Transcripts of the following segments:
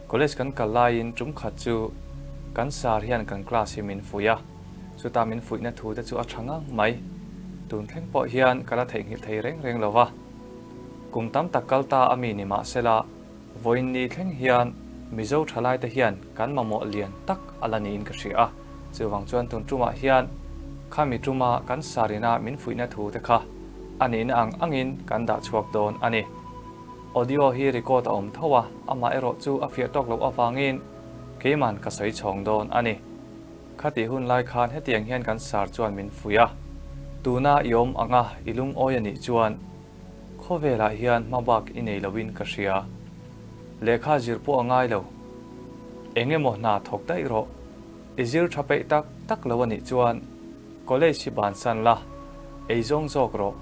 College kan kal laiin tum khat chu kan sir hian kan class hi min fuih a, chuta min fuihna thu te chu a tha ngang mai. Tun thleng pawh hian ka la theihnghilh thei reng reng lo va. Kum tam tak kal ta a mi ni mah sela, vawiin ni thleng hian Mizo thalai te hian kan mamawh lian tak a la niin ka hria a. Chuvang chuan tun tumah hian khami tuma kan sir ina min fuihna thu te kha a nihna ang angin kan dah chhuak dawn a ni. Audio hi record a awm tho a, amah erawh chu a fiah tawk loh avangin keiman ka sawi chhawng dawn a ni. Khatih hun lai khan hetiang hian kan sar chuan min fuih a, tuna i awm anga i lungawi a nih chuan khawvelah hian hma bak i nei loin ka hria. Lehkha zir pawh a ngai lo. Eng emaw hna thawk daih rawh. I zir tha peih tak tak lo a nih chuan College hi bansan la, ei zawng zawk rawh.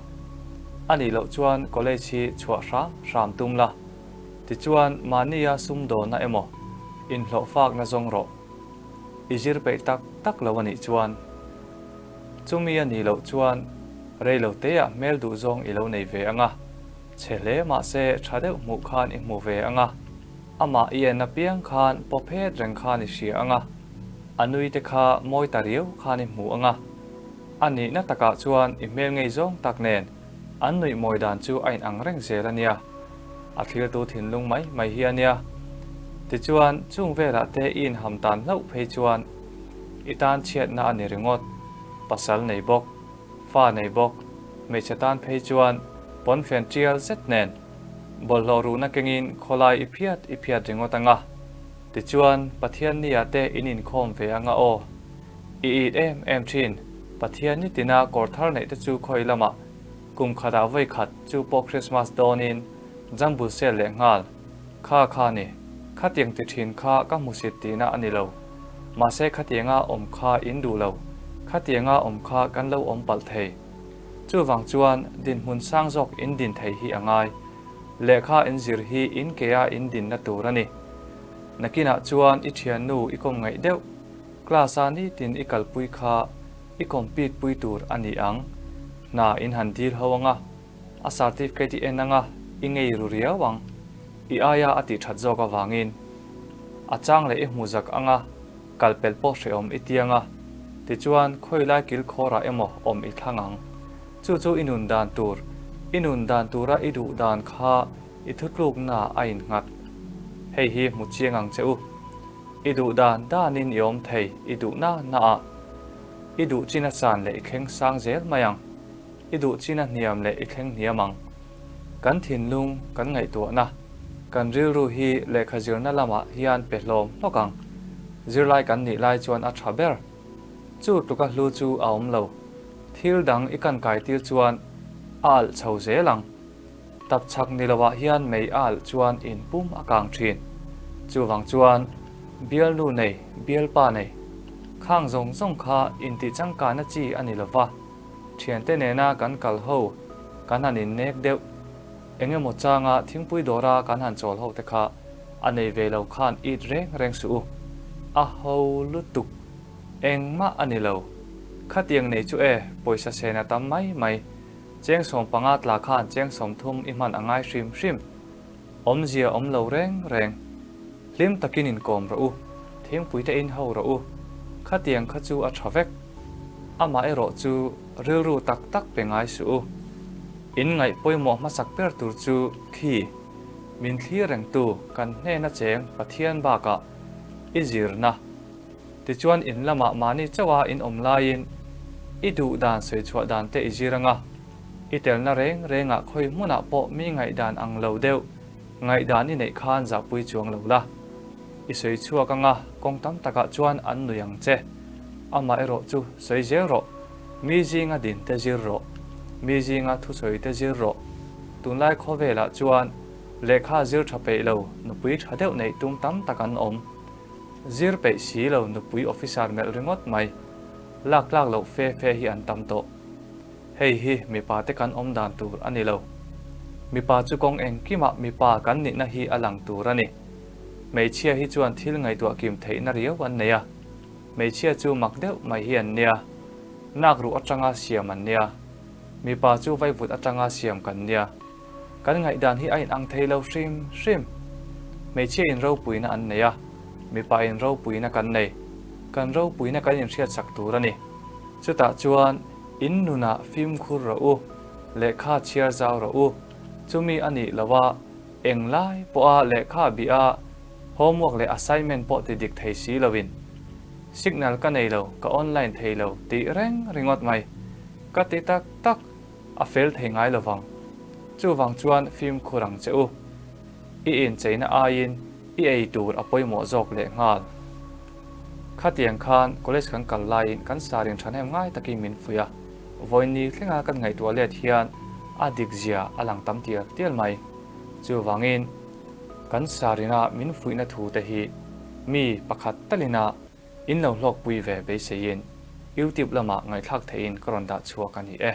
A nih loh chuan college hi chhuah hram hram tum la, tichuan mahnia sumdawnna emaw inhlawhfakna zawng rawh. I zir peih tak tak lo a nih chuan. Chumi a nih loh chuan rei lo teah hmel duh zawng i lo nei ve ang a, chhe hle mahse tha deuh hmuh khan i hmu ve ang a, amah i en apiang khan pawphet reng khan i hria ang a. A nui te kha mawi ta riau khan i hmu ang a, a nihna takah chuan i hmel ngei zawng tak nen an nuih mawi dan chu a inang reng zel a nia. A thlirtu thinlung mai mai hi a nia. Tichuan, chung velah te i inham tan hlauh phei chuan i tan chhiatna a ni ringawt. Pasal nei bawk, fa nei bawk, hmeichhe tan phei chuan pawnfen tial zet nen bawlhhlawh ruhna kengin khawlai i phiat i phiat ringawt ang a. Tichuan, Pathian nia te in inkhawm ve anga aw. I it em em thin, Pathian ni tina kawr thar neih te chu khawi lamah kum khatah vawi khat chu pawh Christmas dawnin jambul sel leh nghal. Kha kha ni, khatiang ti thin kha ka hmusit tihna a ni lo. Mahse khatianga awm kha in duh lo, khatianga awm kha kan lo awm palh thei. Chuvang chuan dinhmun sang zawk in din thei hi a ngai. Lehkha in zir hi in kea in dinna tur a ni. Nakinah chuan i thiannu i kawm ngaih deuh, class-a nitin i kalpui kha i compete pui tur a ni ang. Hna in han dil ho anga, a certificate i en anga i ngei ru riau ang. I aia a tih that zawk avangin a chang leh i hmu zak anga kal pelh pawh hrehawm i ti anga, tichuan khawilai kilkhawrah emaw awm i thlang ang. Chu chu i nun dan tur, i nun dan tura i duh dan kha i thutlukna a innghat. Hei hi hmu chiang ang che u. I duh dan danin i awm thei, i duh na na ah. I duh chin a san leh i thleng sang zel mai ang. I duh chin a hniam leh i thleng hniam ang. Kan thinlung, kan ngaihtuahna, kan rilru hi lehkha zirna lamah hian pe hlawm hlawk ang. Zirlai kan nih lai chuan a tha ber. Chu tluka hlu chu a awm lo. Thil dang i kan kai tir chuan a alh chho zel ang. Tap chhak ni lo ah hian mei a alh chuan in pum a kang thin. Chuvang chuan bialnu nei, bialpa nei, khang zawng zawng kha intih changkana chi a ni lo va, thiante nena kan kal ho, kan han innek deuh, eng emaw changa thingpui dawra kan han chawl ho te kha a nei ve lo khan it reng reng suh u. A ho lutuk. Engmah a ni lo. Khatiang nei chu e, pawisa sena tam mai mai. Cheng 15 tla khan cheng 30 i hman a ngai hrim hrim. Awmzia awm lo reng reng. Hlim takin inkawm rawh u, thingpui te in ho rawh u. Khatiang kha chu a tha vek. Amah erawh chu rilru tak tak pe ngai suh u. In ngaih pawimawh hmasak ber tur chu khi, min thlir rengtu kan hnena cheng Pathian bakah i zirna. Tichuan in lamah mahni chauha in awm laiin i duh dan sawi chhuah dan te i zir anga, i telna reng rengah khawi hmunah pawh mi ngaihdan ang lo deuh ngaihdan i neih khan zahpui chuang lo la. I sawi chhuak anga kawng tam takah chuan an nui ang che. Amah erawh chu sawi zel rawh, mi zinga din te zir rawh, mi zinga thusawi te zir rawh. Tunlai khawvelah chuan lehkha zir tha peih lo nupui tha deuh neih tum tam tak an awm. Zir peih si lo nupui officer melh ringawt mai. Lak tlak loh fe fe hi an tam tawh. Hei hi mipa te kan awm dan tur a ni lo. Mipa chu kawng engkimah mipa kan nihna hi a lang tur a ni. Hmeichhia hi chuan thil ngaihtuah kim theihna riau an nei a. Hmeichhia chu mak deuh mai hi an nia. Nak ruh atanga siam an nia. Mipa chu vaivut atanga siam kan nia. Kan ngaihdan hi a inang thei lo hrim hrim. Hmeichhia in ropuina an nei a, mipa in ropuina kan nei. Kan ropuina kan inhriatsak tur a ni. Chutah chuan in nunah fimkhur rawh u, lehkha chhiar zau rawh u. Chumi a nih loh a, englai pawha lehkha bih a, homework leh assignment pawh ti dik thei si loin signal ka nei lo, ka online thei lo tih reng ringawt mai. Ka ti tak tak, a fel thei ngai lo vang. Chuvang chuan fimkhur ang che u. I incheina aiin i ei tur a pawimawh zawk leh nghal. Khatiang khan college kan kal laiin kan sarin thahnem ngai takin min fuih a, vawiin thlenga kan ngaihtuah let hian a dik zia a lang tam tial tial mai. Chuvangin kan sarina min fuihna thu te hi mi pakhat talina in lo hlawkpui ve beiseiin YouTube lamah ngaihthlak theihin ka rawn dah chhuak a ni e.